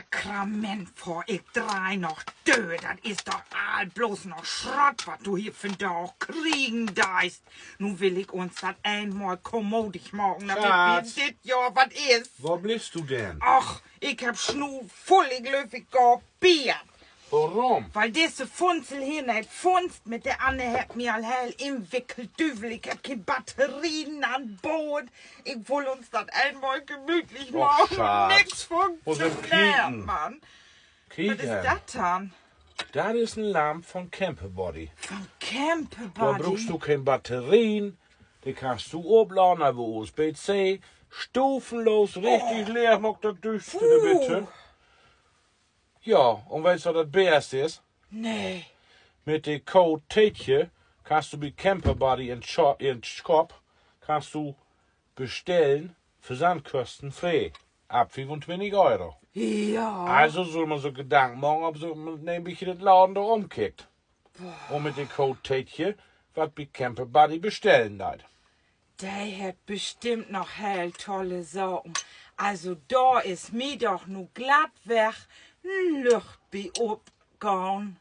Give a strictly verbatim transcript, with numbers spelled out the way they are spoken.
Sakrament, fahr ik drei noch dör. Dat is doch all blots noch Schrott, wat du hier vandaag kriegen deist. Nu will ik uns dat eenmal kommodig maken, dat dit Johr wat is. Wo bliffst du denn? Och, ik hebb Snuut vull, ik glööv, ik gah bier. Worüm? Wiel disse Funzel hier neet funzt, mit de anner hett mi al heel inwickelt, Düvel. Ik hebb keen Batterien an Boord. Ik wull uns dat eenmal gemütlich maken. Nix funktioneert, Mann. Wat is dat denn? Dat is en Lamp von Camperbody. Von Camperbody? Dor bruukst du keen Batterien. De kannst du opladen över U S B C. Stufenlos, richtig leeg, maakt dat Düüstere bitte. Ja, un weetst, wat dat Best is? Nee. Mit de Code Tetje kannst du bi Camperbody in Scho-, in Shop kannst du bestellen, versandkostenfree. Ab fiefuntwintig Euro. Ja. Also sull man sük Gedanken maken, of sük man en beten in dat Laden dor ümkickt. Un mit de Code Tetje wat bi Camperbody bestellen deit. De hett bestimmt noch heel tolle Saken. Also, dor is mi doch nu glatt weg en Lücht bi opgahn.